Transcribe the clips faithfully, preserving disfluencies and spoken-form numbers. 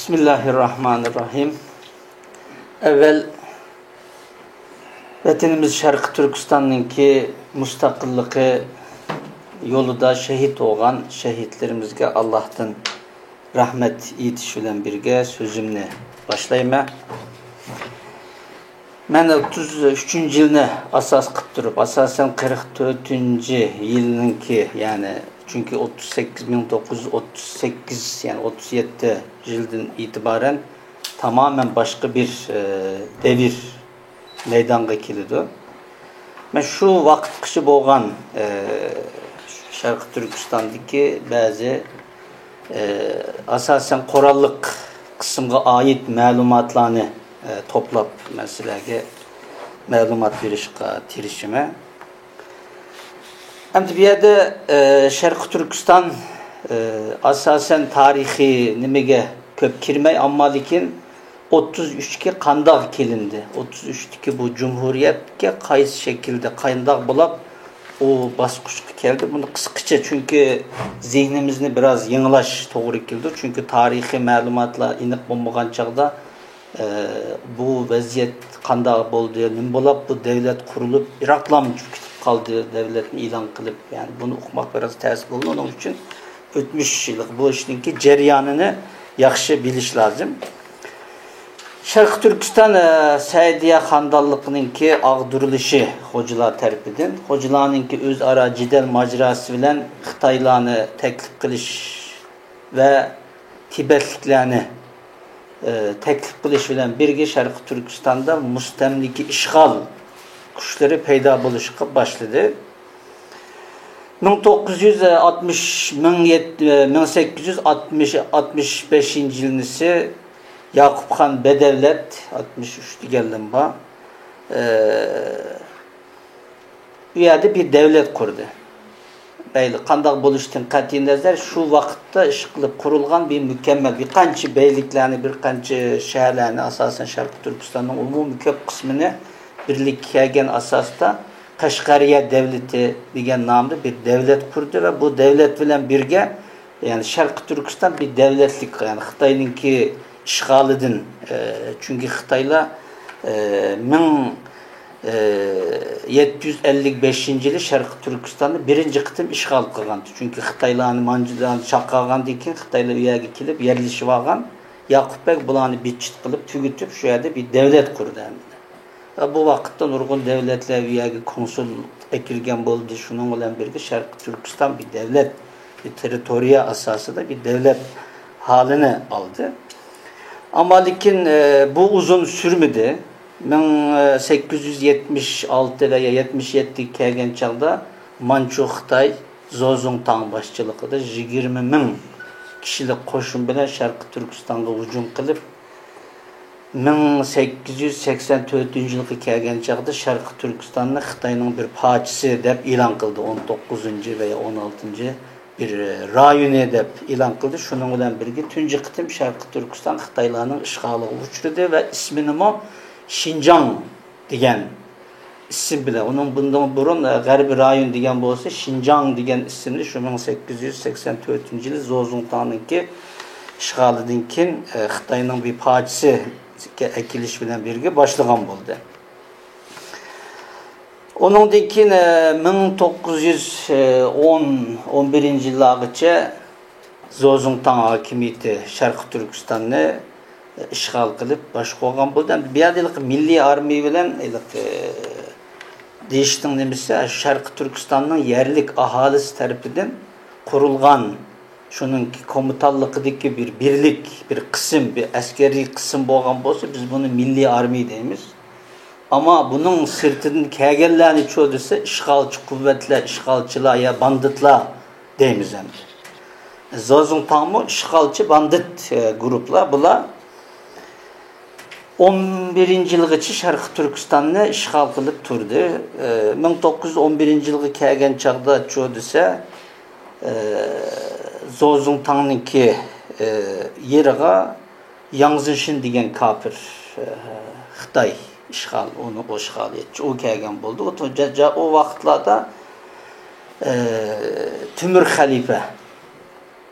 بىسمىللاھىرراھمانىرراھىم. ئەۋۋەل ۋەتىنىمىز شەرقىي تۈركىستاننىڭكى مۇستەقىللىقى يولىدا شېھىت بولغان شېھىتلىرىمىزگە ئاللاھتىن رەھمەت ئېيتىش بىلەن بىرگە سۆزۈمنى باشلايمەن. مەن ئوتتۇز ئۈچىنچى يىلنى ئاساس قىلىپ تۇرۇپ، ئاساسەن قىرىق تۆتىنچى يىلنىڭكى، يەنى چۈنكى ئوتتۇز سەككىز، مىڭ توققۇز يۈز ئوتتۇز سەككىز، يەنى ئوتتۇز يەتتە يىلدىن ئېتىبارەن تامامەن باشقا بىر، ئە، دەۋر مەيدانغا كېلىدۇ. مەن شۇ ۋاقىتقىچە بولغان، ئە، شەرقىي تۈركىستاندىكى بەزى، ئە، ئاساسەن قوراللىق قىسىمغا ئائىت مەلۇماتلارنى، ئە، توپلاپ، مەن سىلەرگە مەلۇمات بېرىشقا تىرىشىمەن. ئەمدى بۇ يەردە، ئە، شەرقىي تۈركىستان، ئە، ئاساسەن تارىخىي نېمىگە كۆپ كىرمەي، ئەمما لېكىن ئوتتۇز ئۈچكە قانداق كېلىندى؟ ئوتتۇز ئۈچتىكى بۇ جۇمھۇرىيەتكە قايسى شەكىلدە، قانداق بولۇپ ئۇ باسقۇچقا كەلدى؟ بۇنى قىسقىچە، چۈنكى زېھنىمىزنى بىراز يېڭىلاش توغرا كېلىدۇ. چۈنكى تارىخىي مەلۇماتلار ئېنىق بولمىغان چاغدا، ئە، بۇ ۋەزىيەت قانداق بولدى، نېمە بولۇپ بۇ دەۋلەت قۇرۇلۇپ، ئىراقلارمۇ چۆكۈپ قالدى، دەۋلەتنى ئېلان قىلىپ، يەنى بۇنى ئۇقماق بىراز تەس بولدى. ئۇنىڭ ئۈچۈن ئۆتمۈش، بۇ ئىشنىڭكى جەريانىنى ياخشى بىلىش لازىم. شەرقىي تۈركىستان، ئە، سەئىدىيە خانىدانلىقىنىڭكى ئاغدۇرۇلۇشى خوجىلار تەرىپىدىن، خوجىلارنىڭكى ئۆزئارا جېدەل ماجىراسى بىلەن خىتايلارنى تەكلىپ قىلىش ۋە تىبەتلىكلەرنى، ئە، تەكلىپ قىلىش بىلەن بىرگە شەرقىي تۈركىستاندا مۇستەملىكە ئىشغال كۈچلىرى پەيدا بولۇشقا باشلىدى. مىڭ توققۇز يۈز ئاتمىش، مىڭ يەت-، مىڭ سەككىز يۈز ئاتمىش، ئاتمىش بەشىنچى يىلىسى ياقۇپخان بەدەۋلەت، ئاتمىش ئۈچ دېگەنلىم بار، ئە، ئۇ يەردە بىر دەۋلەت قۇردى. مەيلى، قانداق بولۇشىدىن قەتئىينەزەر، شۇ ۋاقىتتا ئىشقىلىپ قۇرۇلغان بىر مۇكەممەل، بىر قانچە بەگلىكلەرنى، بىر قانچە شەھەرلەرنى، ئاساسەن شەرقىي تۈركىستاننىڭ ئومۇمىي كۆپ قىسمىنى بىرلىككە كەلگەن ئاساستا قەشقەرىيە دەۋلىتى دېگەن نامدا بىر دەۋلەت قۇردى ۋە بۇ دەۋلەت بىلەن بىرگە، يەنى شەرقىي تۈركىستان بىر دەۋلەتلىك، يەنى خىتاينىڭكى ئىشغالىدىن، ئە، چۈنكى خىتايلار، ئە، مىڭ، ئە، يەتتە يۈز ئەللىك بەشىنچى يىلى شەرقىي تۈركىستاننى بىرىنچى قېتىم ئىشغال قىلغان. چۈنكى خىتايلارنى، مانجۇلارنى چاقىرغاندىن كېيىن خىتايلار ئۇ يەرگە كېلىپ يەرلىشىۋالغان. ياقۇپ بەگ بۇلارنى بىتچىت قىلىپ، تۈگىتىپ، شۇ يەردە بىر دەۋلەت قۇردى ئەمدى. ۋە بۇ ۋاقىتتا نۇرغۇن دۆلەتلەر بۇ يەرگە كونسۇل ئەكىرگەن بولدى. شۇنىڭ بىلەن بىرگە شەرقىي تۈركىستان بىر دۆلەت، بىر تېررىتورىيە ئاساسىدا بىر دۆلەت ھالىنى ئالدى. ئەمما لېكىن، ئە، بۇ ئۇزۇن سۈرمىدى. مىڭ سەككىز يۈز يەتمىش ئالتە ۋە يەتمىش يەتتىگە كەلگەن چاغدا مانچۇ خىتاي زوزۇڭتاڭ باشچىلىقىدا يىگىرمە مىڭ كىشىلىك قوشۇن بىلەن شەرقىي تۈركىستانغا ھۇجۇم قىلىپ، مىڭ سەككىز يۈز سەكسەن تۆتىنچى يىلغا كەلگەن چاغدا شەرقىي تۈركىستاننى خىتاينىڭ بىر پارچىسى دەپ ئېلان قىلدى. ئون توققۇزىنچى ۋە يا ئون ئالتىنچى بىر رايونى دەپ ئېلان قىلدى. شۇنىڭ بىلەن بىرگە تۇنجى قېتىم شەرقىي تۈركىستان خىتايلارنىڭ ئىشغالىغا ئۇچرىدى ۋە ئىسمىنىمۇ شىنجاڭ دېگەن ئىسىم بىلەن، ئۇنىڭ بۇندىن بۇرۇن، ئە، غەربىي رايون دېگەن بولسا، شىنجاڭ دېگەن ئىسىمنى شۇ مىڭ سەككىز يۈز سەكسەن تۆتىنچى يىلى زوزۇڭتاڭنىڭكى ئىشغالىدىن كېيىن، ئە، خىتاينىڭ بىر پارچىسىگە ئەكېلىش بىلەن بىرگە باشلىغان بولدى. ئۇنىڭدىن كېيىن، ئە، مىڭ توققۇز يۈز ئون، ئون بىرىنچى يىللارغىچە زوزۇڭتاڭ ھاكىمىيىتى شەرقىي تۈركىستاننى ئىشغال قىلىپ باشقۇرغان بولدى. ئەمدى بۇ يەردە ھېلىقى مىللىي ئارمىيە بىلەن ھېلىقى دېيىشنىڭ نېمىسى، شەرقىي تۈركىستاننىڭ يەرلىك ئاھالىسى تەرىپىدىن قۇرۇلغان، شۇنىڭ كومىتانلىقىدىكى بىر بىرلىك، بىر قىسىم، بىر ئەسكەرىي قىسىم بولغان بولسا، بىز بۇنى مىللىي ئارمىيە دەيمىز. ئەمما بۇنىڭ سىرتىدىن كەلگەنلەرنىچۇ دېسە، ئىشغالچى قۇۋۋەتلەر، ئىشغالچىلار يا باندىتلار دەيمىز ئەمدى. زوزۇڭتاڭمۇ ئىشغالچى باندىت، ئە، گۇرۇپلار بۇلار. ئون بىرىنچى يىلغىچە شەرقىي تۈركىستاننى ئىشغال قىلىپ تۇردى. ئە، مىڭ توققۇز يۈز ئون بىرىنچى يىلغا كەلگەن چاغدىچۇ دېسە، ئە، زوزۇڭتاڭنىڭكى، ئە، يېرىغا ياڭ زېشىن دېگەن كاپىر، ئە، خىتاي ئىشغال، ئۇنى ئىشغالىيەتچى، ئۇ كەلگەن بولدى. ئۇ تو-، جا-، جا-، ئۇ ۋاقىتلاردا، ئە، تۆمۈر خەلىپە،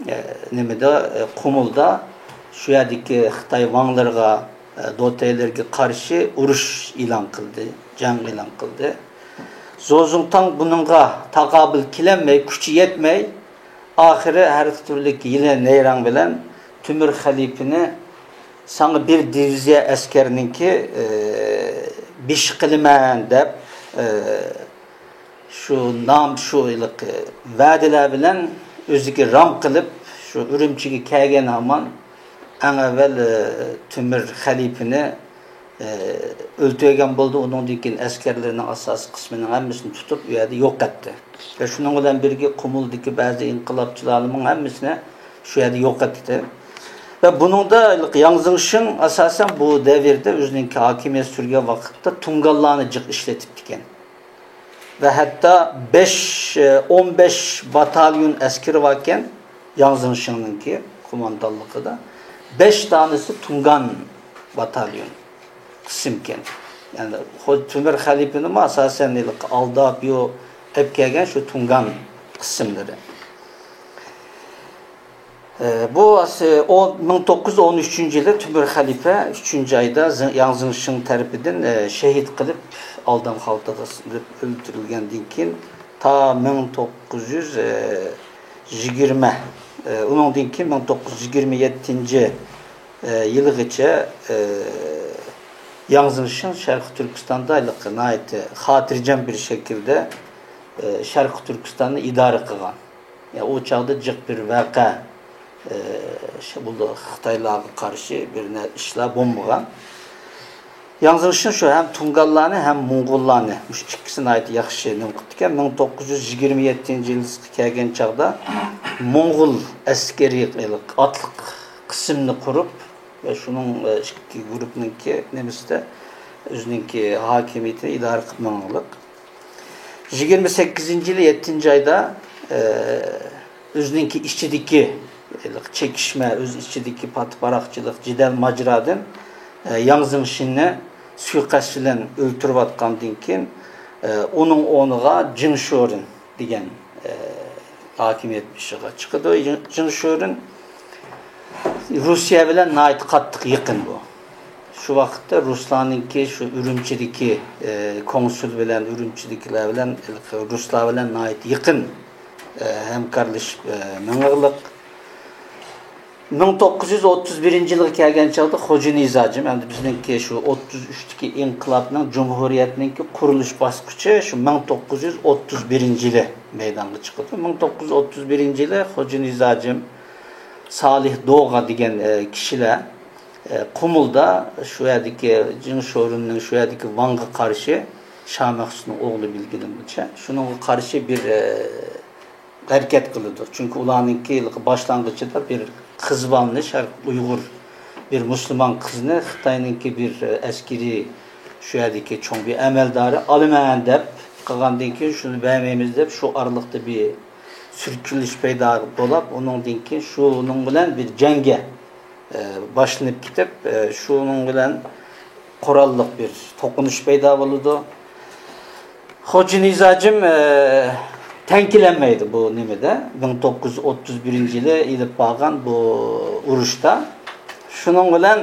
ئە، نېمىدە، ئە، قۇمۇلدا شۇ يەردىكى خىتاي ۋاڭلىرىغا، ئە، دوتەيلەرگە قارشى ئۇرۇش ئېلان قىلدى، جەڭ ئېلان قىلدى. زوزۇڭتاڭ بۇنىڭغا تاقابىل كېلەلمەي، كۈچى يەتمەي، ئاخىرى ھەر تۈرلۈك ھىيلە نەيرەڭ بىلەن تۆمۈر خەلىپىنى ساڭا بىر دىۋىزىيە ئەسكەرنىڭكى، ئە، بېشى قىلىمەن دەپ، ئە، شۇ نام، شۇ ھېلىقى ۋەدىلەر بىلەن ئۆزىگە رام قىلىپ، شۇ ئۈرۈمچىگە كەلگەن ھامان ئەڭ ئەۋۋەل، ئە، تۆمۈر خەلىپىنى، ئە، ئۆلتۈرگەن بولدى. ئۇنىڭدىن كېيىن ئەسكەرلىرىنىڭ ئاساسىي قىسمىنىڭ ھەممىسىنى تۇتۇپ، ئۇ يەردە يوق ئەتتى. ۋە شۇنىڭ بىلەن بىرگە قۇمۇلدىكى بەزى ئىنقىلابچىلارنىڭ ھەممىسىنى شۇ يەردە يوق ئەتتى. ۋە بۇنىڭدا ھېلىقى ياڭ زېڭشىڭ ئاساسەن بۇ دەۋردە ئۆزىنىڭكى ھاكىمىيەت سۈرگەن ۋاقىتتا تۇڭگانلارنى جىق ئىشلىتىپتىكەن. ۋە ھەتتا بەش، ئون بەش باتاليون ئەسكىرى باركەن، ياڭ زېڭشىڭنىڭكى قوماندانلىقىدا. بەش دانىسى تۇڭگان باتاليون قىسىمكەن. يەنى خو-، تۆمۈر خەلىپىنىمۇ ئاساسەن ھېلىقى ئالداپ يو ئەپ كەلگەن شۇ تۇڭگان قىسىملىرى. ئە، بۇ ئاس-، ئون، مىڭ توققۇز يۈز ئون ئۈچىنچى يىلى تۆمۈر خەلىپە ئۈچىنچى ئايدا زىڭ-، ياڭ زېڭشىڭ تەرىپىدىن، ئە، شېھىت قىلىپ، ئالدام خالتىغا سېلىپ ئۆلتۈرۈلگەندىن كېيىن، تا مىڭ توققۇز يۈز يىگىرمە، ئە، ئۇنىڭدىن كېيىن مىڭ توققۇز يۈز يىگىرمە يەتتىنچى، ئە، يىلىغىچە، ئە، ياڭ زېڭشىڭ شەرقىي تۈركىستاندا ھېلىقى ناھايىتى خاتىرجەم بىر شەكىلدە، ئە، شەرقىي تۈركىستاننى ئىدارە قىلغان. يا، ئۇ چاغدا جىق بىر ۋەقە، ئە، شۇ بولدى، خىتايلارغا قارشى بىر نە-، ئىشلار بولمىغان. ياڭ زېڭشىڭ شۇ ھەم تۇڭگانلارنى، ھەم موڭغۇللارنى، مۇشۇ ئىككىسىنى ناھايىتى ياخشى نېمە قىپتىكەن. مىڭ توققۇز يۈز يىگىرمە يەتتىنچى يىلى كەلگەن چاغدا موڭغۇل ئەسكىرىي ئاتلىق قىسىمنى قۇرۇپ، ۋە شۇنىڭ، ئە، ئىككى گۇرۇپنىڭكى نېمىسىدە ئۆزىنىڭكى ھاكىمىيىتىنى ئىدارە قىلىپ ماڭغانلىق. يىگىرمە سەككىزىنچى يىلى يەتتىنچى ئايدا، ئە، ئۆزىنىڭكى ئىچىدىكى چېكىشمە، ئۆز ئىچىدىكى پارتلاق-پاراقچىلىق، جېدەل-ماجىرادىن، ئە، ياڭ زېڭشىننى سۇيىقەست بىلەن ئۆلتۈرۈۋاتقاندىن كېيىن، ئە، ئۇنىڭ ئورنىغا جېڭ شورېن دېگەن، ئە، ھاكىمىيەت بېشىغا چىقىدۇ. جېڭ شورېن رۇسىيە بىلەن ناھايىتى قاتتىق يېقىن بۇ. شۇ ۋاقىتتا رۇسلارنىڭكى شۇ ئۈرۈمچىدىكى، ئە، كونسۇل بىلەن، ئۈرۈمچىدىكىلەر بىلەن، رۇسلار بىلەن ناھايىتى يېقىن، ئە، ھەمكارلىشىپ، ئە، مېڭىغلىق. مىڭ توققۇز يۈز ئوتتۇز بىرىنچى يىلغا كەلگەن چاغدا خوجا نىزاجىم، ئەمدى بىزنىڭكى شۇ ئوتتۇز ئۈچتىكى ئىنقىلابنىڭ، جۇمھۇرىيەتنىڭكى قۇرۇلۇش باسقۇچى شۇ مىڭ توققۇز يۈز ئوتتۇز بىرىنچى يىلى مەيدانغا چىقىدۇ. مىڭ توققۇز يۈز ئوتتۇز بىرىنچى يىلى خوجا نىزاجىم، سالىھ دوغا دېگەن، ئە، كىشىلەر، ئە، قۇمۇلدا شۇ يەردىكى جېڭ شورېننىڭ شۇ يەردىكى ۋاڭغا قارشى، شاھ مەخسۇتنىڭ ئوغلى بىلگىنىمچە، شۇنىڭغا قارشى بىر، ئە، ھەرىكەت قىلىدۇ. چۈنكى ئۇلارنىڭكى باشلانغۇچىدا بىر قىز بالىنى، شەرقىي ئۇيغۇر بىر مۇسۇلمان قىزنى خىتاينىڭكى بىر، ئە، ئەسكىرىي شۇ يەردىكى چوڭ بىر ئەمەلدارى ئالىمەن دەپ قىلغاندىن كېيىن، شۇنى بەرمەيمىز دەپ، شۇ ئارىلىقتا بىر سۈركىلىش پەيدا بولۇپ، ئۇنىڭدىن كېيىن شۇنىڭ بىلەن بىر جەڭگە، ئە، باشلىنىپ كېتىپ، ئە، شۇنىڭ بىلەن قوراللىق بىر توقۇنۇش پەيدا بولىدۇ. خوجا نىزاجىم، ئە، تەڭكىلەنمەيدۇ بۇ نېمىدە، مىڭ توققۇز يۈز ئوتتۇز بىرىنچى يىلى ئېلىپ بارغان بۇ ئۇرۇشتا. شۇنىڭ بىلەن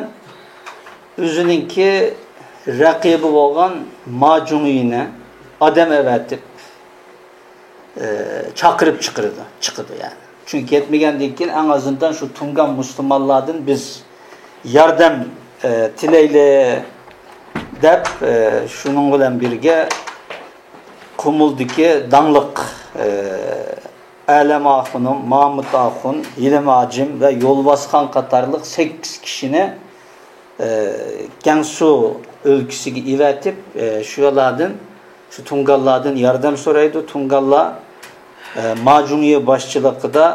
ئۆزىنىڭكى رەقىبى بولغان ما جۇڭيىنى ئادەم ئەۋەتىپ، ئە، چاقىرىپ چىقىرىدۇ، چىقىدۇ يەنى. چۈنكى يەتمىگەندىن كېيىن، ئەڭ ئازىندىن شۇ تۇڭگان مۇسۇلمانلاردىن بىز ياردەم، ئە، تىلەيلى دەپ، ئە، شۇنىڭ بىلەن بىرگە قۇمۇلدىكى داڭلىق، ئە، ئەلەم ئاخۇنۇم، مامۇت ئاخۇن، ھېلىم ھاجىم ۋە يولۋاسخان قاتارلىق سەككىز كىشىنى، ئە، گەنسۇ ئۆلكىسىگە ئېۋەتىپ، ئە، شۇ يەرلەردىن، شۇ تۇڭگانلاردىن ياردەم سورايدۇ. تۇڭگانلار، ئە، ما جۇڭيى باشچىلىقىدا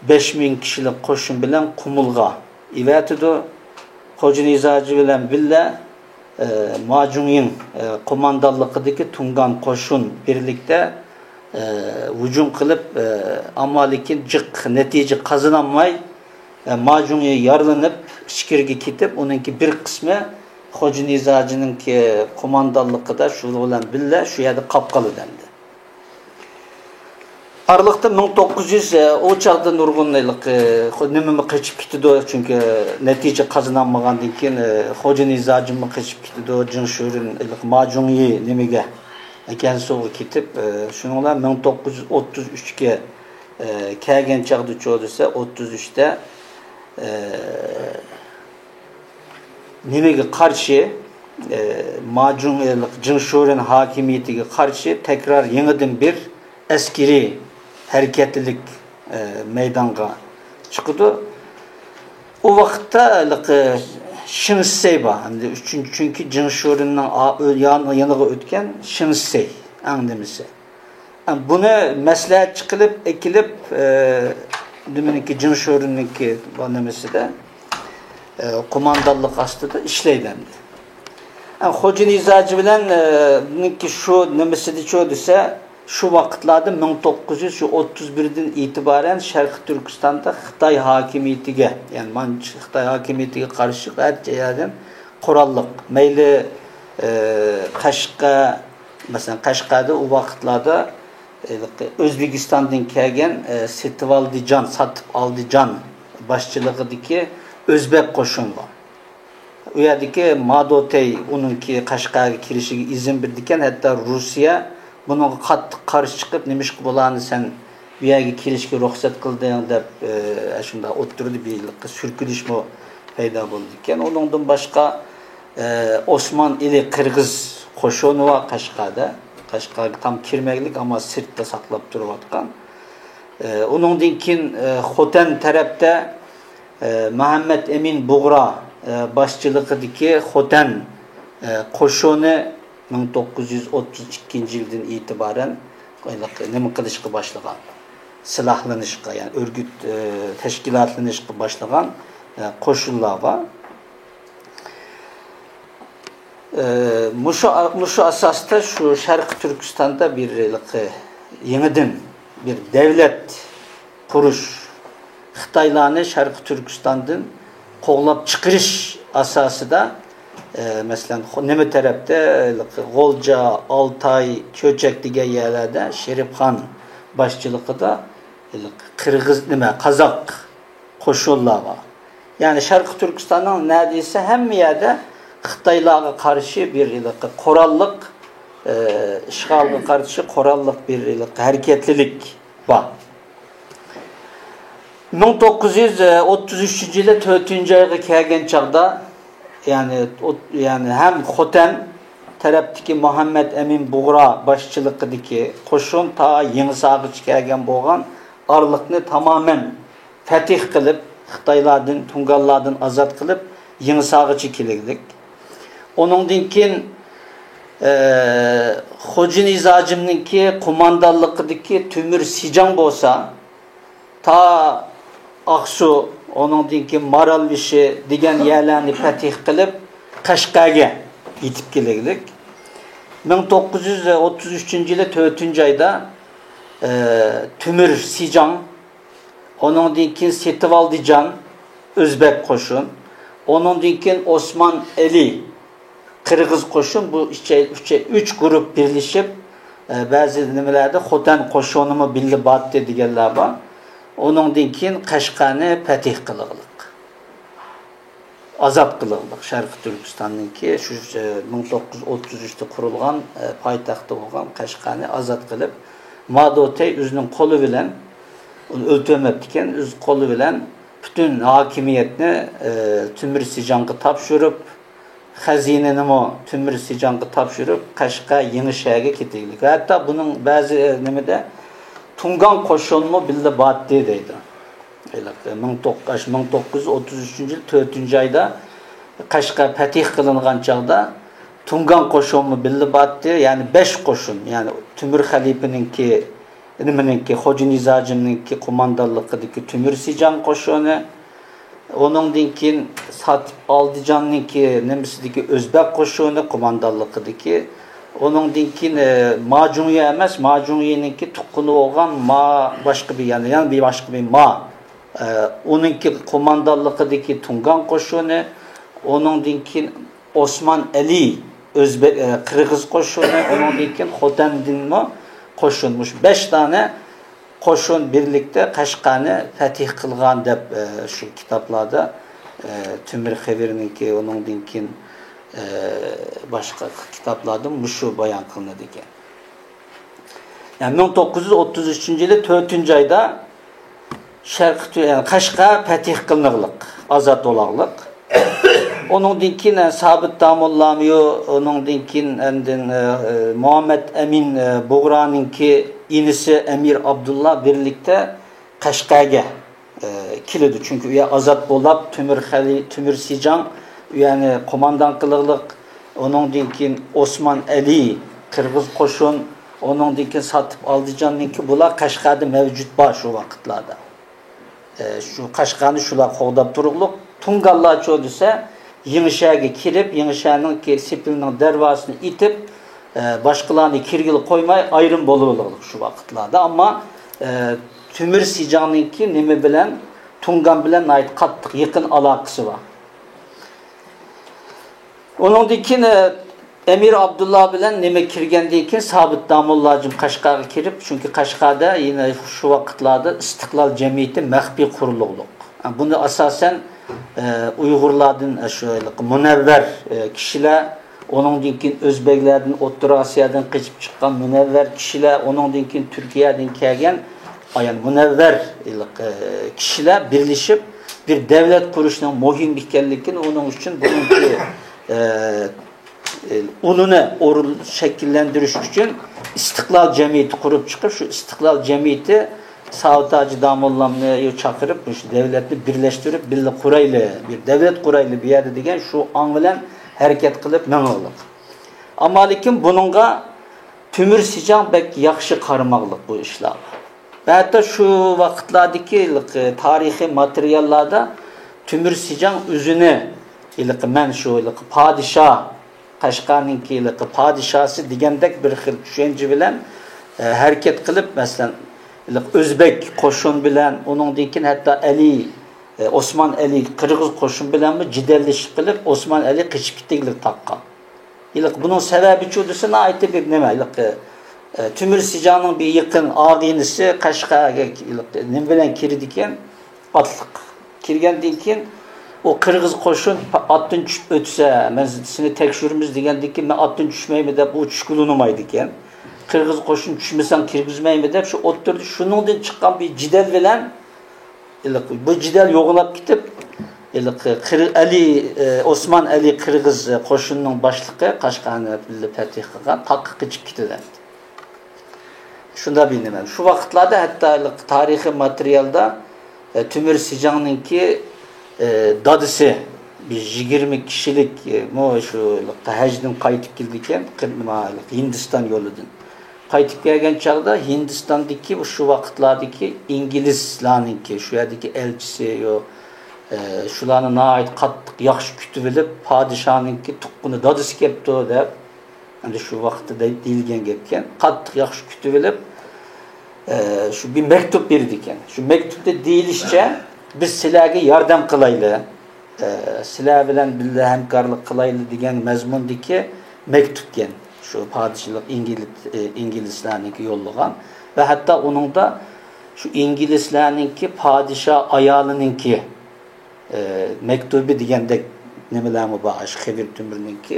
بەش مىڭ كىشىلىك قوشۇن بىلەن قۇمۇلغا ئېۋەتىدۇ. خوجا نىزاجى بىلەن بىللە، ئە، ما جۇڭيىڭ، ئە، قوماندانلىقىدىكى تۇڭگان قوشۇن بىرلىكتە، ئە، ھۇجۇم قىلىپ، ئە، ئەمما لېكىن جىق نەتىجە قازىنالماي، ئە، ما جۇڭيى يارىلىنىپ، ئىچكىرىگە كېتىپ، ئۇنىڭكى بىر قىسمى خوجا نىزاجىنىڭكى قوماندانلىقىدا شۇ بىلەن بىللە شۇ يەردە قاپ قالىدۇ ئەمدى. ئارىلىقتا مىڭ توققۇز يۈز، ئە، ئۇ چاغدا نۇرغۇن ھېلىقى، خو-، نېمىمۇ قېچىپ كېتىدۇ، چۈنكى نەتىجە قازىنالمىغاندىن كېيىن، ئە، خوجا نىزاجىممۇ قېچىپ كېتىدۇ، جېڭ شۆرۈن ھېلىقى ما جۇڭيى نېمىگە، ئەكەنسۇغا كېتىپ، ئە، شۇنىڭ بىلەن مىڭ توققۇز يۈز ئوتتۇز ئۈچكە، ئە، كەلگەن چاغدا چۇ دېسە، ئوتتۇز ئۈچتە، ئە، نېمىگە قارشى، ئە، ما جۇڭ، جېڭ شۆرۈن ھاكىمىيىتىگە قارشى تەكرار يېڭىدىن بىر ئەسكىرىي ھەرىكەتلىك، ئە، مەيدانغا چىقىدۇ. ئۇ ۋاقىتتا ھېلىقى شېڭ شىسەي بار. ئەمدى ئۈچىنچى، چۈنكى جېڭ شۆرۈننىڭ ئا-، ئۆ-، يان-، يېنىغا ئۆتكەن شېڭ شىسەي ئەڭ نېمىسى. بۇنى مەسلىھەتچى قىلىپ ئەكېلىپ، ئە، نېمىنىڭكى، جېڭ شۆرۈننىڭكى بۇ نېمىسىدە، ئە، قوماندانلىق ئاستىدا ئىشلەيدۇ ئەمدى. ئە، خوجا نىزاجى بىلەن، ئە، نىڭكى شۇ نېمىسىدىچۇ دېسە، شۇ ۋاقىتلاردا مىڭ توققۇز يۈز ئوتتۇز بىردىن ئېتىبارەن شەرقىي تۈركىستاندا خىتاي ھاكىمىيىتىگە، يەنى مانچ-، خىتاي ھاكىمىيىتىگە قارشى ھەر يەردىن قوراللىق، مەيلى، ئە، قەشقەر، مەسىلەن، قەشقەردە ئۇ ۋاقىتلاردا، ئە، ئۆزبېكىستاندىن كەلگەن، ئە، سېتىۋالدىجان، ساتىپ ئالدىجان باشچىلىقىدىكى ئۆزبەك قوشۇن بار. ئۇ يەردىكى مادوتەي ئۇنىڭكى قەشقەرگە كىرىشىگە ئىزىن بېرىدىكەن، ھەتتا روسىيە بۇنىڭغا قاتتىق قارشى چىقىپ، «نېمىشقا بۇلارنى سەن بۇ يەرگە كىرىشكە رۇخسەت قىلدىڭ؟» دەپ، ئە، شۇنداق ئوتتۇرىدا بىر سۈركىلىشمۇ پەيدا بولىدىكەن. ئۇنىڭدىن باشقا، ئە، ئوسمان ئېلى قىرغىز قوشۇنى بار قەشقەردە. قەشقەرگە تام كىرمەكلىك، ئەمما سىرتتا ساقلاپ تۇرۇۋاتقان. ئە، ئۇنىڭدىن كېيىن، ئە، خوتەن تەرەپتە، ئە، مۇھەممەد ئەمىن بۇغرا، ئە، باشچىلىقىدىكى خوتەن، ئە، قوشۇنى مىڭ توققۇز يۈز ئوتتۇز ئىككىنچى يىلدىن ئېتىبارەن نېمە قىلىشقا باشلىغان، سىلاھلىنىشقا، يەنى ئۆرگۈت، ئە، تەشكىلاتلىنىشقا باشلىغان، ئە، قوشۇنلار بار. ئە، مۇشۇ، مۇشۇ ئاساستا شۇ شەرقىي تۈركىستاندا بىر ھېلىقى يېڭىدىن بىر دەۋلەت قۇرۇش، خىتايلارنى شەرقىي تۈركىستاندىن قوغلاپ چىقىرىش ئاساسىدا، ئە، مەسىلەن، خو-، نېمە تەرەپتە، ھېلىقى غۇلجا، ئالتاي، چۆچەك دېگەن يەرلەردە شېرىپخان باشچىلىقىدا ھېلىقى قىرغىز، نېمە، قازاق قوشۇنلار بار. يەنى شەرقىي تۈركىستاننىڭ نەدىسە ھەممە يەردە خىتايلارغا قارشى بىر ھېلىقى قوراللىق، ئە، ئىشغالغا قارشى قوراللىق بىر ھېلىقى ھەرىكەتلىلىك بار. مىڭ توققۇز يۈز ئوتتۇز ئۈچىنچى يىلى تۆتىنچى ئايغا كەلگەن چاغدا، يەنى، ئوت-، يەنى ھەم خوتەن تەرەپتىكى مۇھەممەد ئەمىن بۇغرا باشچىلىقىدىكى قوشۇن تا يېڭىساغىچە كەلگەن بولغان ئارىلىقنى تامامەن پەتىھ قىلىپ، خىتايلاردىن، تۇڭگانلاردىن ئازاد قىلىپ، يېڭىساغىچە كېلىگلىك. ئۇنىڭدىن كېيىن، ئە، خوجا نىزاجىمنىڭكى قوماندانلىقىدىكى تۆمۈر سىجاڭ بولسا، تا ئاقسۇ، ئۇنىڭدىن كېيىن مارالبېشى دېگەن يەرلەرنى پەتىھ قىلىپ، قەشقەرگە يېتىپ كېلىگلىك. مىڭ توققۇز يۈز ئوتتۇز ئۈچىنچى يىلى تۆتىنچى ئايدا، ئە، تۆمۈر سىجاڭ، ئۇنىڭدىن كېيىن سېتىۋالدىجان، ئۆزبەك قوشۇن، ئۇنىڭدىن كېيىن ئوسمان ئەلى، قىرغىز قوشۇن، بۇ ئۈچەي-، ئۈچەي-، ئۈچ گۇرۇپ بىرلىشىپ، ئە، بەزى نېمىلەردە خوتەن قوشۇنىمۇ بىللە باتتى دېگەنلەر بار. ئۇنىڭدىن كېيىن قەشقەرنى پەتىھ قىلغلىق، ئازاد قىلغلىق. شەرقىي تۈركىستاننىڭكى شۇ، ئە، مىڭ توققۇز يۈز ئوتتۇز ئۈچتە قۇرۇلغان، ئە، پايتەختى بولغان قەشقەرنى ئازاد قىلىپ، مادوتەي ئۆزىنىڭ قولى بىلەن، ئۇنى ئۆلتۈرمەپتىكەن، ئۆز قولى بىلەن پۈتۈن ھاكىمىيەتنى، ئە، تۆمۈر سىجاڭغا تاپشۇرۇپ، خەزىنىنىمۇ تۆمۈر سىجاڭغا تاپشۇرۇپ، قەشقەر يېڭى شەھەرگە كېتىگلىك. ھەتتا بۇنىڭ بەزى، ئە، نېمىدە، تۇڭگان قوشۇنمۇ بىللە باتتى دەيدۇ. ھېلىقى مىڭ توققۇز، مىڭ توققۇز يۈز ئوتتۇز ئۈچىنچى يىل تۆتىنچى ئايدا قەشقەر پەتىھ قىلىنغان چاغدا تۇڭگان قوشۇنمۇ بىللە باتتى، يەنى بەش قوشۇن، يەنى تۆمۈر خەلىپىنىڭكى، نېمىنىڭكى، خوجا نىزاجىمنىڭكى قوماندانلىقىدىكى تۆمۈر سىجاڭ قوشۇنى، ئۇنىڭدىن كېيىن ساتىپ ئالدىجاننىڭكى نېمىسىدىكى ئۆزبەك قوشۇنى قوماندانلىقىدىكى، ئۇنىڭدىن كېيىن، ئە، ما جۇڭيى ئەمەس، ما جۇڭيىنىڭكى تۇغقىنى بولغان ما باشقا بىر، يەنى، يەنە بىر باشقا بىر ما، ئە، ئۇنىڭكى قوماندانلىقىدىكى تۇڭگان قوشۇنى، ئۇنىڭدىن كېيىن ئوسمان ئەلى ئۆزبەك، ئە، قىرغىز قوشۇنى، ئۇنىڭدىن كېيىن خوتەندىنمۇ قوشۇن. مۇشۇ بەش دانە قوشۇن بىرلىكتە قەشقەرنى پەتھ قىلغان دەپ، ئە، شۇ كىتابلاردا، ئە، تۆمۈر خېۋىرنىڭكى، ئۇنىڭدىن كېيىن، ئە، باشقا كىتابلاردا مۇشۇ بايان قىلىنىدىكەن. يەنى مىڭ توققۇز يۈز ئوتتۇز ئۈچىنچى يىلى تۆتىنچى ئايدا شەرقىي تۈ-، يەنى قەشقەر پەتھ قىلىنىغلىق، ئازاد بولاغلىق. ئۇنىڭدىن كېيىن، ئە، سابىت داموللامۇ، ئۇنىڭدىن كېيىن ئاندىن، ئە، ئە، مۇھەممەد ئەمىن، ئە، بۇغرانىڭكى ئىنىسى ئەمىر ئابدۇللا بىرلىكتە قەشقەرگە، ئە، كېلىدۇ. چۈنكى ئۇ يەر ئازاد بولاپ، تۆمۈر خەلى-، تۆمۈر سىجاڭ ئۇ يەرنى قوماندان قىلىغلىق. ئۇنىڭدىن كېيىن ئوسمان ئەلى، قىرغىز قوشۇن، ئۇنىڭدىن كېيىن ساتىپ ئالدىجاننىڭكى، بۇلار قەشقەردە مەۋجۇت بار شۇ ۋاقىتلاردا. ئە، شۇ قەشقەرنى شۇلار قوغداپ تۇرۇقلۇق. تۇڭگانلارچۇ دېسە، يېڭىشەھەرگە كىرىپ، يېڭىشەھەرنىڭكى سېپىلنىڭ دەرۋازىسىنى ئېتىپ، ئە، باشقىلارنى كىرگىلى قويماي ئايرىم بولۇۋالغۇلۇق شۇ ۋاقىتلاردا. ئەمما، ئە، تۆمۈر سىجاڭنىڭكى نېمە بىلەن، تۇڭگان بىلەن ناھايىتى قاتتىق يېقىن ئالاقىسى بار. ئۇنىڭدىن كېيىن، ئە، ئەمىر ئابدۇللا بىلەن نېمە كىرگەندىن كېيىن سابىت داموللاجىم قەشقەرگە كىرىپ، چۈنكى قەشقەردە يەنە شۇ ۋاقىتلاردا ئىستىقلال جەمئىيىتى مەخپىي قۇرۇلغۇلۇق. بۇنى ئاساسەن، ئە، ئۇيغۇرلاردىن، ئە، شۇ مۇنەۋۋەر، ئە، كىشىلەر، ئۇنىڭدىن كېيىن ئۆزبەكلەردىن، ئوتتۇرا ئاسىيادىن قېچىپ چىققان مۇنەۋۋەر كىشىلەر، ئۇنىڭدىن كېيىن تۈركىيەدىن كەلگەن، ئايان مۇنەۋۋەر، ئە، كىشىلەر بىرلىشىپ بىر دەۋلەت قۇرۇشنىڭ مۇھىم ئىكەنلىكىنى، ئۇنىڭ ئۈچۈن بۇنىڭكى، ئە، ئۇلىنى ئورۇن شەكىللەندۈرۈش ئۈچۈن ئىستىقلال جەمئىيىتى قۇرۇپ چىقىپ، شۇ ئىستىقلال جەمئىيىتى ساۋۇت ھاجى داموللامنى چاقىرىپ، مۇشۇ دەۋلەتنى بىرلەشتۈرۈپ، بىللە قۇرايلى، بىر دەۋلەت قۇرايلى بۇ يەردە دېگەن شۇ ئاڭ بىلەن ھەرىكەت قىلىپ مېڭىغلىق. ئەمما لېكىن بۇنىڭغا تۆمۈر سىجاڭ بەك ياخشى قارىماغلىق بۇ ئىشلارغا. ۋە ھەتتا شۇ ۋاقىتلاردىكى ھېلىقى تارىخىي ماتېرىياللاردا تۆمۈر سىجاڭ ئۆزىنى ھېلىقى مەن شۇ ھېلىقى پادىشاھ، قەشقەرنىڭكى ھېلىقى پادىشاھسى دېگەندەك بىر خىل چۈشەنچە بىلەن، ئە، ھەرىكەت قىلىپ، مەسىلەن، ھېلىقى ئۆزبەك قوشۇن بىلەن، ئۇنىڭدىن كېيىن ھەتتا ئەلى، ئە، ئوسمان ئەلى قىرغىز قوشۇن بىلەنمۇ جېدەللىشىپ قېلىپ، ئوسمان ئەلى قېچىپ كېتىگلىك تاغقا. ھېلىقى بۇنىڭ سەۋەبىچۇ دېسە، ناھايىتى بىر نېمە، ھېلىقى، ئە، تۆمۈر سىجاڭنىڭ بىر يېقىن ئاغىنىسى قەشقەرگە ھېلىقى نېمە بىلەن كىرىدىكەن؟ ئاتلىق. كىرگەندىن كېيىن ئۇ قىرغىز قوشۇن ئاتتىن چۈشۈپ ئۆتسە، مەن سېنى تەكشۈرىمىز دېگەندىن كېيىن، مەن ئاتتىن چۈشمەيمەن دەپ ئۇ چۈشكىلى ئۇنىمايدىكەن. قىرغىز قوشۇن چۈشمىسەڭ كىرگۈزمەيمەن دەپ شۇ ئوتتۇرىدا شۇنىڭدىن چىققان بىر جېدەل بىلەن ھېلىقى بۇ جېدەل يوغىناپ كېتىپ، ھېلىقى قىر-، ئەلى، ئە، ئوسمان ئەلى قىرغىز قوشۇنىنىڭ باشلىقى قەشقەرنى بىللە پەتھ قىلغان تاغقا قېچىپ كېتىدۇ. شۇنداق بىلىنىمەن. شۇ ۋاقىتلاردا ھەتتا ھېلىقى تارىخىي ماتېرىيالدا، ئە، تۆمۈر سىجاڭنىڭكى، ئە، دادىسى بىر يىگىرمە كىشىلىك، ئە، مو شۇ ھەجدىن قايتىپ كېلىدىكەن، قىر-، ما-، ھىندىستان يولىدىن. قايتىپ كەلگەن چاغدا ھىندىستاندىكى شۇ ۋاقىتلاردىكى ئىنگلىزلارنىڭكى، شۇ يەردىكى ئەلچىسى، يو-، ئە، شۇلارنى ناھايىتى قاتتىق ياخشى كۈتۈۋېلىپ، پادىشاھنىڭكى تۇغقىنى دادىسى كەپتۇ دەپ، ئەمدى شۇ ۋاقىتتا دەي-، دېيىلگەن گەپكەن. قاتتىق ياخشى كۈتۈۋېلىپ، ئە، شۇ بىر مەكتۇپ بېرىدىكەن. شۇ مەكتۇپتا دېيىلىشىچە، بىز سىلەرگە ياردەم قىلايلى، ئە، سىلەر بىلەن بىللە ھەمكارلىق قىلايلى دېگەن مەزمۇندىكى مەكتۇپكەن. شۇ پادىشاھلىق ئىنگلىز-، ئە، ئىنگلىزلەرنىڭكى يوللىغان ۋە ھەتتا ئۇنىڭدا شۇ ئىنگلىزلەرنىڭكى پادىشاھ ئايالىنىڭكى، ئە، مەكتۇبى دېگەندەك نېمىلەرمۇ بار، ئاشۇ خېۋىر تۆمۈرنىڭكى،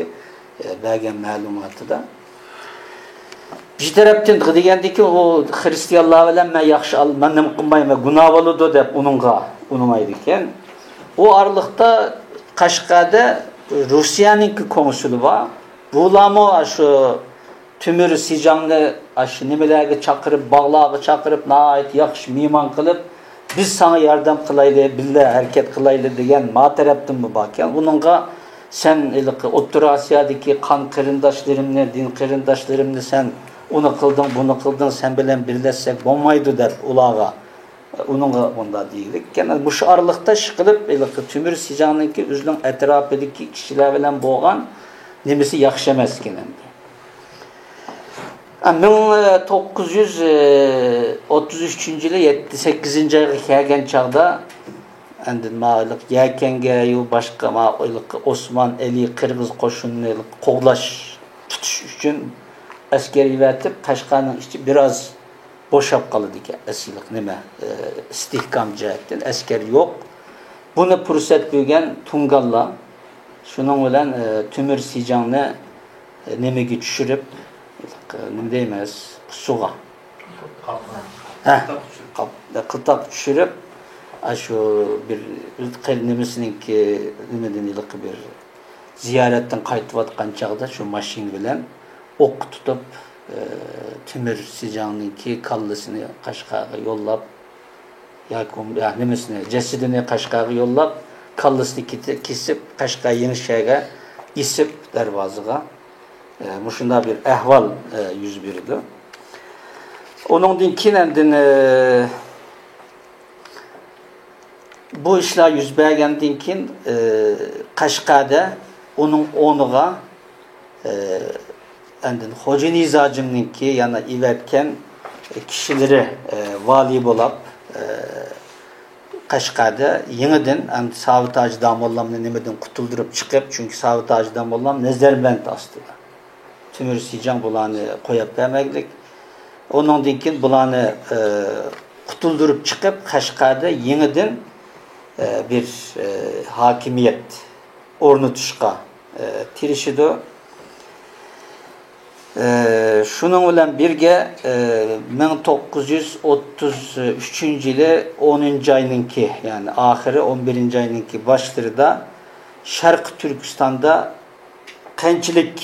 ئە، بەرگەن مەلۇماتىدا. بىر تەرەپتىن دېگەندىكى، ئۇ خىرىستىيانلار بىلەن مەن ياخشى ئال-، مەن نېمە قىلمايمەن، گۇناھ بولىدۇ دەپ ئۇنىڭغا ئۇنىمايدىكەن. ئۇ ئارىلىقتا قەشقەردە روسىيەنىڭكى كونسۇلى بار. بۇلارمۇ ئاشۇ تۆمۈر سىجاڭنى ئاشۇ نېمىلەرگە چاقىرىپ، باغلارغا چاقىرىپ، ناھايىتى ياخشى مېھمان قىلىپ، بىز ساڭا ياردەم قىلايلى، بىللە ھەرىكەت قىلايلى دېگەن ما تەرەپتىنمۇ باركەن. ئۇنىڭغا سەن ھېلىقى ئوتتۇرا ئاسىيادىكى قان قېرىنداشلىرىمنى، دىن قېرىنداشلىرىمنى سەن ئۇنى قىلدىڭ، بۇنى قىلدىڭ، سەن بىلەن بىرلەشسەك بولمايدۇ دەپ ئۇلارغا، ئۇنىڭغا مۇنداق دېگىلىككەن. مۇشۇ ئارىلىقتا ئىشقىلىپ ھېلىقى تۆمۈر سىجاڭنىڭكى ئۆزىنىڭ ئەتراپىدىكى كىشىلەر بىلەن بولغان نېمىسى ياخشى ئەمەسكەن ئەمدى. مىڭ توققۇز يۈز ئوتتۇز ئۈچىنچى يىلى يەتتە، سەككىزىنچى ئايغا كەلگەن چاغدا، ئاندىن ماۋۇ يەكەنگە يۇ باشقا ماۋۇ ئوسمان ئەلى قىرغىز قوشۇنىنى قوغلاش، تۇتۇش ئۈچۈن ئەسكەر ئەۋەتىپ، قەشقەرنىڭ ئىچى بىراز بوشاپ قالىدىكەن، ئەسلى نېمە، ئىستىھكام جەھەتتىن ئەسكەر يوق. بۇنى پۇرسەت بىلگەن تۇڭگانلار شۇنىڭ بىلەن تۆمۈر سىجاڭنى نېمىگە چۈشۈرۈپ، نېمە دەيمىز، سۇغا، ھە، قىلتاق چۈشۈرۈپ، ئاشۇ بىر نېمىسىنىڭكى، نېمىدىن ھېلىقى بىر زىيارەتتىن قايتىۋاتقان چاغدا شۇ ماشىنا بىلەن ئوققا تۇتۇپ، تۆمۈر سىجاڭنىڭكى كاللىسىنى قەشقەرگە يوللاپ، ياكى نېمىسىنى، جەسىتىنى قەشقەرگە يوللاپ، كاللىسىنى كېسىپ، قەشقەر يېڭىشەھەرگە ئېسىپ، دەرۋازىغا، مۇشۇنداق بىر ئەھۋال يۈز بېرىدۇ. ئۇنىڭدىن كېيىن ئاندىن بۇ ئىشلار يۈز بەرگەندىن كېيىن، قەشقەردە ئۇنىڭ ئورنىغا ئاندىن خوجا نىزاجىمنىڭكى يەنە ئېۋەتكەن كىشىلىرى ۋالىي بولاپ، قەشقەردە يېڭىدىن ئەمدى ساۋۇت ھاجى داموللامنى نېمىدىن قۇتۇلدۇرۇپ چىقىپ، چۈنكى ساۋۇت ھاجى داموللام نەزەربەند ئاستىدا. تۆمۈر سىجاڭ بۇلارنى قويۇپ بەرمەكلىك. ئۇنىڭدىن كېيىن بۇلارنى قۇتۇلدۇرۇپ چىقىپ، قەشقەردە يېڭىدىن بىر ھاكىمىيەت ئورنىتىشقا تىرىشىدۇ. شۇنىڭ بىلەن بىرگە، مىڭ توققۇز يۈز ئوتتۇز ئۈچىنچى يىلى ئونىنچى ئاينىڭكى، يەنى ئاخىرى ئون بىرىنچى ئاينىڭكى باشلىرىدا شەرقىي تۈركىستاندا قانچىلىك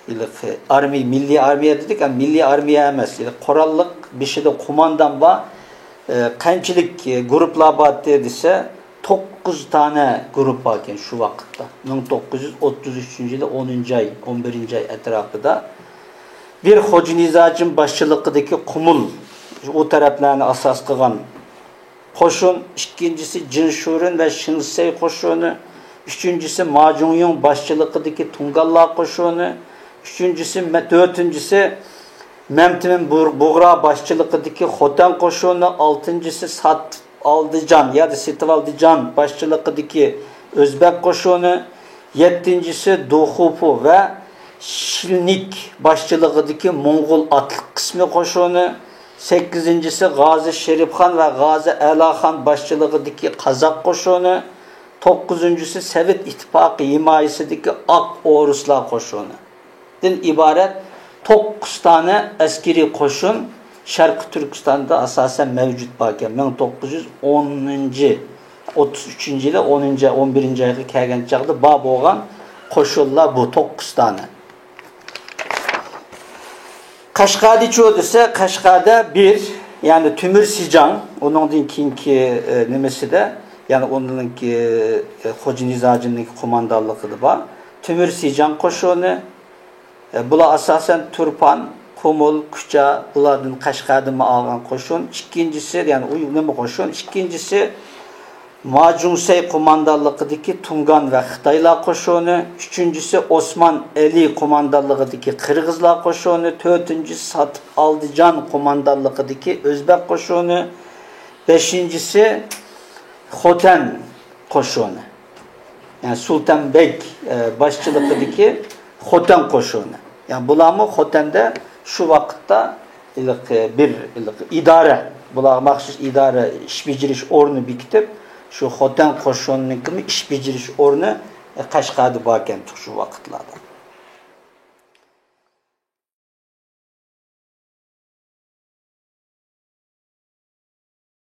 ھېلىقى ئارمىيە، مىللىي ئارمىيە دېدۇق، ئەمما مىللىي ئارمىيە ئەمەس، ھېلىقى قوراللىق، بېشىدا قوماندان بار، قانچىلىك گۇرۇپپىلار بارتى دېسە، توققۇز دانە گۇرۇپپا ئىكەن شۇ ۋاقىتتا. مىڭ توققۇز يۈز ئوتتۇز ئۈچىنچى يىلى ئونىنچى ئاي، ئون بىرىنچى ئاي ئەتراپىدا بىر خوجا نىزاجىم باشچىلىقىدىكى قۇمۇل، ئۇ تەرەپلەرنى ئاساس قىلغان قوشۇن، ئىككىنچىسى جىن شۇرېن ۋە شىڭسەي قوشۇنى، ئۈچىنچىسى ما جۇڭيۇڭ باشچىلىقىدىكى تۇڭگانلار قوشۇنى، ئۈچىنچىسى، تۆتىنچىسى مەمتىمىن بۇغرا باشچىلىقىدىكى خوتەن قوشۇنى، ئالتىنچىسى ساتىپ ئالدىجان يادا سېتىۋالدى جان باشچىلىقىدىكى ئۆزبەك قوشۇنى، يەتتىنچىسى دوخۇپۇ ۋە شىلنىك باشچىلىقىدىكى موڭغۇل ئاتلىق قىسمى قوشۇنى، سەككىزىنچىسى غازى شېرىپخان ۋە غازى ئەلاخان باشچىلىقىدىكى قازاق قوشۇنى، توققۇزىنچىسى سوۋېت ئىتتىپاقى ھىمايىسىدىكى ئاق ئورۇسلار قوشۇنى دىن ئىبارەت توققۇز دانە ئەسكىرىي قوشۇن شەرقىي تۈركىستاندا ئاساسەن مەۋجۇت باركەن. مىڭ توققۇز يۈز ئونىنچى، ئوتتۇز ئۈچىنچى يىلى ئونىنچى، ئون بىرىنچى ئايغا كەلگەن چاغدا بار بولغان قوشۇنلار بۇ توققۇز دانە. قەشقەردىچۇ دېسە، قەشقەردە بىر، يەنى تۆمۈر سىجاڭ، ئۇنىڭدىن كېيىنكى، ئە، نېمىسىدە، يەنى ئۇنىڭكى، ئە، خوجا نىزاجىمنىڭكى قوماندانلىقىدا بار تۆمۈر سىجاڭ قوشۇنى. ئە، بۇلار ئاساسەن تۇرپان، قۇمۇل، كۇچا، بۇلاردىن قەشقەردىنمۇ ئالغان قوشۇن. ئىككىنچىسى، يەنى ئۇ نېمە قوشۇن؟ ئىككىنچىسى ما جۇڭسەي قوماندانلىقىدىكى تۇڭگان ۋە خىتايلار قوشۇنى، ئۈچىنچىسى ئوسمان ئەلى قوماندانلىقىدىكى قىرغىزلار قوشۇنى، تۆتىنچىسى ساتىپ ئالدىجان قوماندانلىقىدىكى ئۆزبەك قوشۇنى، بەشىنچىسى خوتەن قوشۇنى. يەنى سۇلتان بەگ، ئە، باشچىلىقىدىكى خوتەن قوشۇنى. يەنى بۇلارمۇ خوتەندە شۇ ۋاقىتتا ھېلىقى بىر، ھېلىقى ئىدارە، بۇلارغا مەخسۇس ئىدارە، ئىش بېجىرىش ئورنى بېكىتىپ، شۇ خوتەن قوشۇنىنىڭكىمۇ ئىش بېجىرىش ئورنى، ئە، قەشقەردە باركەن شۇ ۋاقىتلاردا.